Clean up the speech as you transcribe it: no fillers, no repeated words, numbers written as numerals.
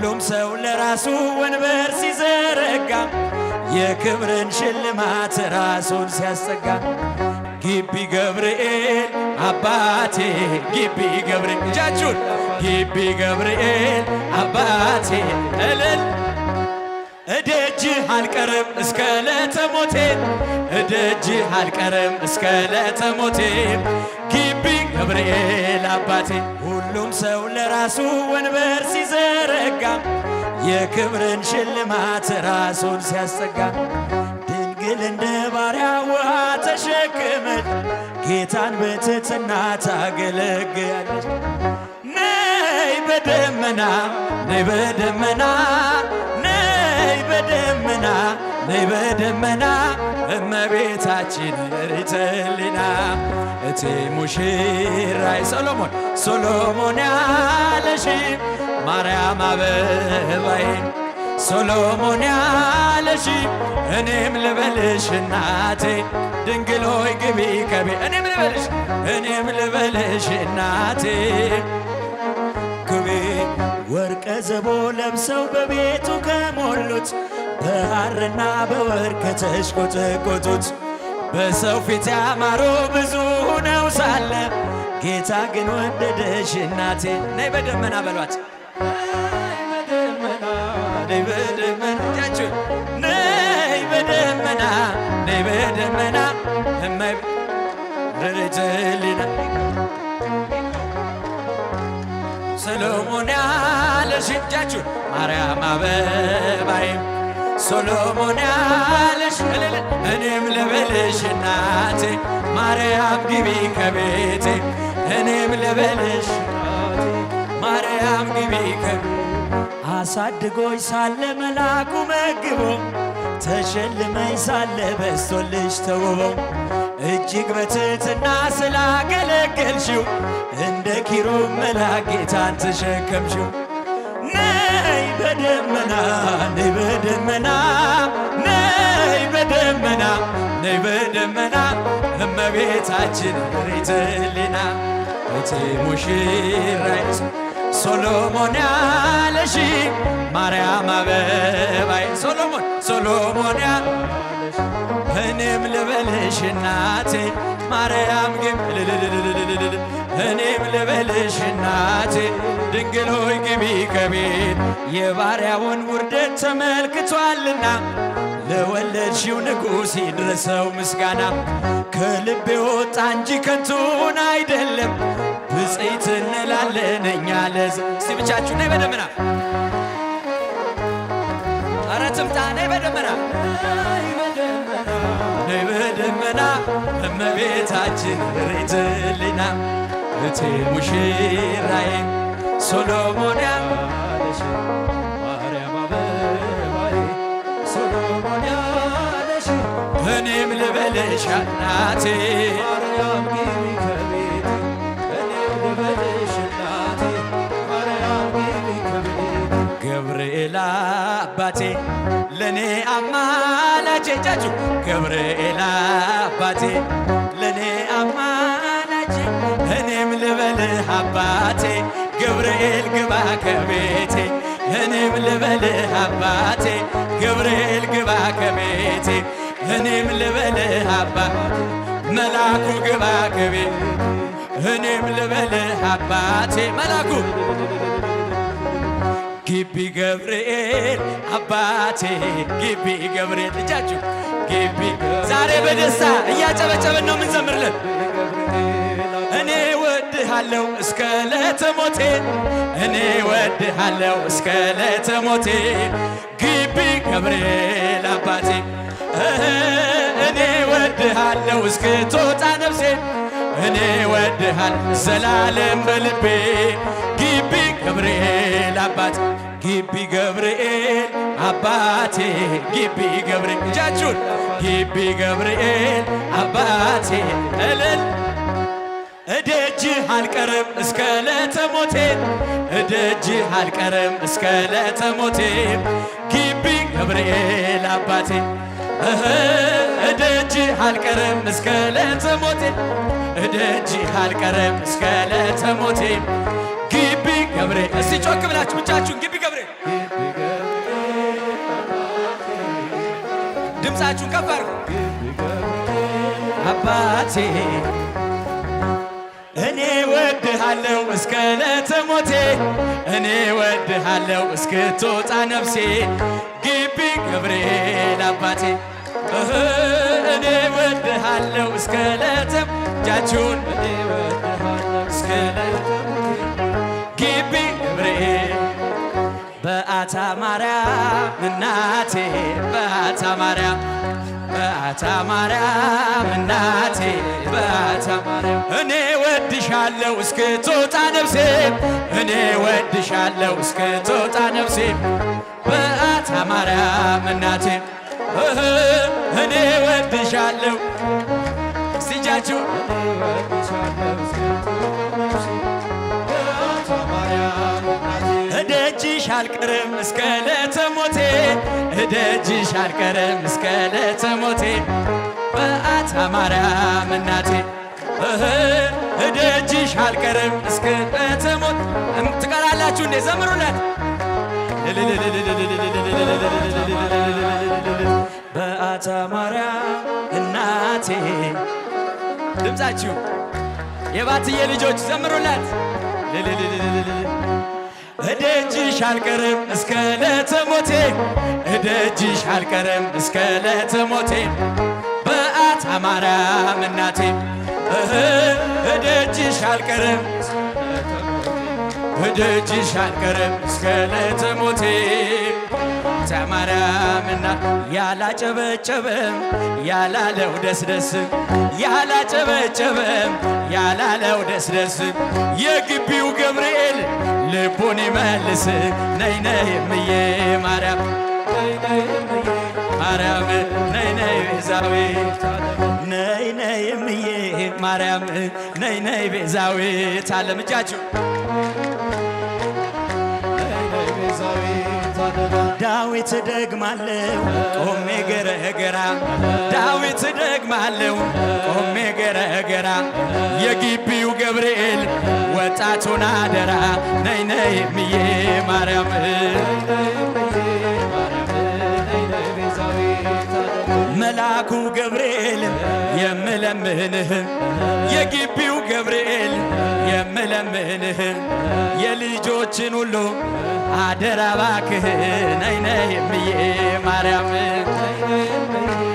ሁሉም ሰው ለራሱ ወንበር ሲዘረጋ፣ የክብርን ሽልማት ራሱን ሲያስጠጋ፣ ግቢ ገብርኤል አባቴ፣ ግቢ ገብርኤል፣ እጃችሁን፣ ግቢ ገብርኤል አባቴ፣ እልል። እደጅህ አልቀርም እስከ ዕለተ ሞቴ፣ እደጅህ አልቀርም እስከ ዕለተ ሞቴ፣ ግቢ ገብርኤል አባቴ። ሁሉም ሰው ለራሱ ወንበር ሲዘረጋ፣ የክብርን ሽልማት ራሱን ሲያስጠጋ፣ ድንግል እንደ ባሪያ ውሃ ተሸክመች ጌታን በትሕትና ታገለግያለች። ነይ በደመና፣ ነይ በደመና፣ ነይ በደመና፣ ነይ በደመና፣ እመቤታችን ርትልና እቲ ሙሽራይ ሶሎሞን፣ ሶሎሞን ያለሽ ማርያም አበባዬ፣ ሶሎሞን ያለሽ እኔም ልበልሽ እናቴ፣ ድንግል ሆይ ግቢ ከቤ፣ እኔም ልበልሽ፣ እኔም ልበልሽ እናቴ ግቢ። ወርቀ ዘቦ ለብሰው በቤቱ ከሞሉት፣ በሐርና በወርቅ ከተሽቆጠቆጡት፣ በሰው ፊት ያማሩ ብዙ ሆነው ሳለ ጌታ ግን ወደደሽ እናቴ። ነይ በደመና በሏት። ነይ በደመና፣ እጃችሁን፣ ነይ በደመና፣ ነይ በደመና፣ እመይ ርትልና ሰሎሞን ያለሽ፣ እጃችሁን፣ ማርያም አበባዬ፣ ሶሎሞን ያለሽ እልል፣ እኔም ልበልሽ እናቴ፣ ማርያም ግቢ ከቤቴ፣ እኔም ልበልሽ ማርያም ግቢ ከቤቴ። አሳድጎኝ ሳለ መላኩ መግቦ፣ ተሸልመኝ ሳለ በስቶልሽ ተውቦ፣ እጅግ በትሕትና ስላገለገልሽው እንደ ኪሩብ መልአክ ጌታን ተሸከምሽው። ነይ በደመና፣ ነይ በደመና፣ ነይ በደመና፣ ነይ በደመና፣ እመቤታችን ርትልና እቲ ሙሽራይ ሶሎሞን ያለሽ ማርያም አበባይ፣ ሶሎሞን፣ ሶሎሞን ያለሽ እኔም ልበልሽ እናቴ፣ ማርያም ግቢ፣ እኔም ልበልሽ እናቴ፣ ድንግል ሆይ ግቢ ከቤት። የባሪያውን ውርደት ተመልክቷልና ለወለድሽው ንጉሥ ይድረሰው ምስጋና። ከልቤ ወጣ እንጂ ከንቱን አይደለም፣ ብፅዕት እንላለን እኛ ለዝ። እስቲ ብቻችሁ ነይ በደመና፣ ኧረ ትምጣ፣ ነይ በደመና፣ ነይ በደመና፣ እመቤታችን ርትልና እቲ ሙሽራዬ ሶሎሞን ያለሽ ማርያም አበባዬ፣ ሶሎሞን ያለሽ እኔም ልበልሽ እናቴ፣ ማርያም ግቢ ከቤቴ፣ እኔም ልበልሽ እናቴ፣ ማርያም ግቢ ከቤቴ። ገብርኤል አባቴ ለኔ አማላጄ፣ እጃችሁ፣ ገብርኤል አባቴ ለኔ አማላጄ፣ እኔም ልበልህ አባቴ፣ ገብርኤል ግባ ከቤቴ፣ እኔም ልበልህ አባቴ፣ ገብርኤል ግባ ከቤቴ፣ እኔም ልበልህ አባቴ፣ መላኩ ግባ ከቤቴ፣ እኔም ልበልህ አባቴ፣ መላኩ። ግቢ ገብርኤል አባቴ፣ ግቢ ገብርኤል፣ እጃችሁ፣ ግቢ። ዛሬ በደስታ እያጨበጨበን ነው የምንዘምርለን። እኔ ወድሃለሁ እስከ ዕለተ ሞቴ፣ እኔ ወድሃለሁ እስከ ዕለተ ሞቴ፣ ግቢ ገብርኤል አባቴ። እኔ ወድሃለሁ እስክትወጣ ነፍሴ፣ እኔ ወድሃል ዘላለም በልቤ፣ ግቢ ገብርኤል አባቴ፣ ግቢ ገብርኤል አባቴ፣ ግቢ ገብርኤል፣ እጃችሁን፣ ግቢ ገብርኤል አባቴ፣ እልል። እደጅህ አልቀርም እስከ ዕለተ ሞቴ፣ እደጅህ አልቀርም እስከ ዕለተ ሞቴ፣ ግቢ ገብርኤል አባቴ። እደጅህ አልቀርም እስከ ዕለተ ሞቴ፣ እደጅህ አልቀርም እስከ ዕለተ ሞቴ፣ ግቢ ገብርኤል። እስቲ ጮክ ብላችሁ ብቻችሁን ግቢ ገብርኤል። ግቢ ገብርኤል አባቴ፣ ድምፃችሁን ከፍ አድርጉ። ግቢ ገብርኤል አባቴ እኔ ወድሃለሁ እስከ ዕለተ ሞቴ፣ እኔ ወድሃለሁ እስክትወጣ ነፍሴ፣ ግቢ ገብርኤል አባቴ እህ እኔ ወድሃለሁ እስከ ዕለተ እጃችሁን እኔ ወድሃለሁ እስከ ዕለተ ሞቴ ግቢ ገብርኤል። በአታ ማርያም እናቴ፣ በአታ ማርያም፣ በአታ ማርያም እናቴ፣ በአታ ማርያም እኔ ወድሻለሁ እስክትወጣ ነፍሴ፣ እኔ ወድሻለሁ እስክትወጣ ነፍሴ፣ በአታ ማርያም እናቴ እህ እኔ ወድሻለሁ። እስቲ እጃችሁ እኔ ወድሻለሁ እስክትወጣ ነፍሴ፣ በአታ ማርያም እናቴ። እደጅሽ አልቀርም እስከ ዕለተ ሞቴ፣ እደጅሽ አልቀርም እስከ ዕለተ ሞቴ፣ በአታ ማርያም እናቴ እህ እደጅሽ አልቀርም እስከ ዕለተ ሞት። ትቀራላችሁ እንዴ? ዘምሩላት። በአታ ማርያም እናቴ። ድምፃችሁ የባትዬ ልጆች ዘምሩላት። እደጅሽ አልቀርም እስከ ዕለተ ሞቴ፣ እደጅሽ አልቀርም እስከ ዕለተ ሞቴ፣ በአታ ማርያም እናቴ እህ እደጅሽ አልቀርም፣ እደጅሽ አልቀርም እስከ ዕለተ ሞቴ ተማርያምና። ያላጨበጨበም ያላለው ደስ ደስ፣ ያላጨበጨበም ያላለው ደስ ደስ፣ የግቢው ገብርኤል ልቡን ይመልስ። ነይ ነይ እምዬ ማርያም፣ ነይ ነይ እምዬ ማርያም፣ ነይ ነይ ቤዛዊት፣ ነይ ነይ እምዬ ማርያም፣ ነይ ነይ ቤዛዊት ዓለም። እጃችሁ ነይ ነይ ቤዛዊት ዓለም። ዳዊት ደግማለሁ ቆሜ ገረገራ፣ ዳዊት ደግማለሁ ቆሜ ገረገራ፣ የግቢው ገብርኤል ወጣቱን አደራ። ነይ ነይ እምዬ ማርያም ነይ ነይ እምዬ ማርያም፣ ነይ ነይ ቤዛዊት ዓለም። መልአኩ ገብርኤል የምለምንህ፣ የግቢው ገብርኤል የምለምንህ፣ የልጆችን ሁሉ አደራ ባክህ። ነይ ነይ እምዬ ማርያም ነይ ነይ እምዬ